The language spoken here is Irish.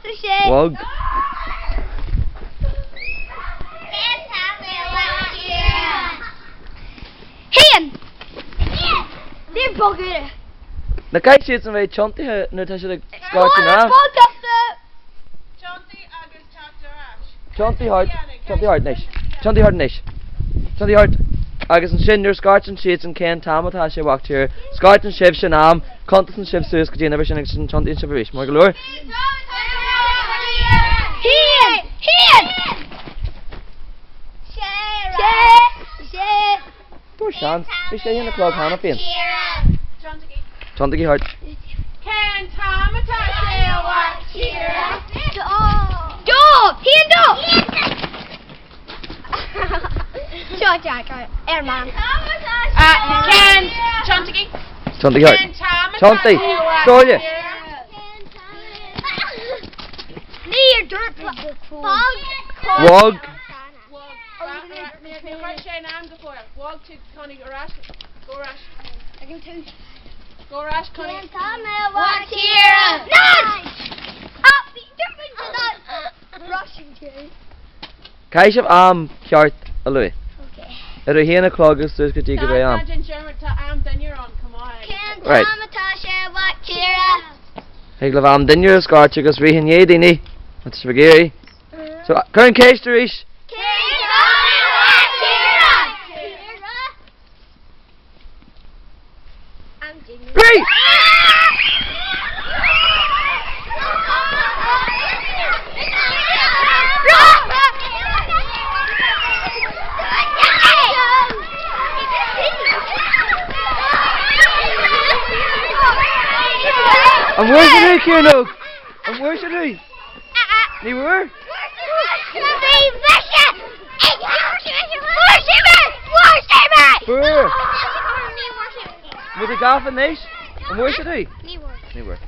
Bhog. Na caithfidh siadsan bheith tiontaithe nuair atá siad ag scairteadh na. Tiontaigh thart, tiontaigh thart anois, tiontaigh thart anois, tiontaigh thart. Agus ansin nuair a scairteann siadsan cén t-am atá sé a mhac tíre, scairteann sibhse an am, cuntasann sibh suas go dtí an uimhir sin agus ansin tiontaíonn sibh arís. Maith go leor? Tabhair seans, bhí sé a haon a chlog cheana féin. Tiontaigí thart. Cén t-am atá sé a mhac tíre? Dó! Haon dó! Seo Jack ar man. Cén Tiontaigí. Tiontaigí thart. Cén t-am atá Tiontaigh. sé a mhac Somhairle. tíre? Níor dúirt bog. Bhog. Caithfidh sibh am ceart a lua. Idir a haon a chlog agus suas go dtí go mbeidh am. Right. Thig libh am dinnéir a scairteadh agus rith i ndiaidh daoine má tá sibh ag iarraidh. So, cuir an ceist arís. Rith! An bhfuair sibh thú, Ciarnóg? An bhfuair sibh thú? Ní bhfuair? Fuair. Muid ag gafa anois? An bhfuair siad í? Ní bhfuair. Ní bhfuair.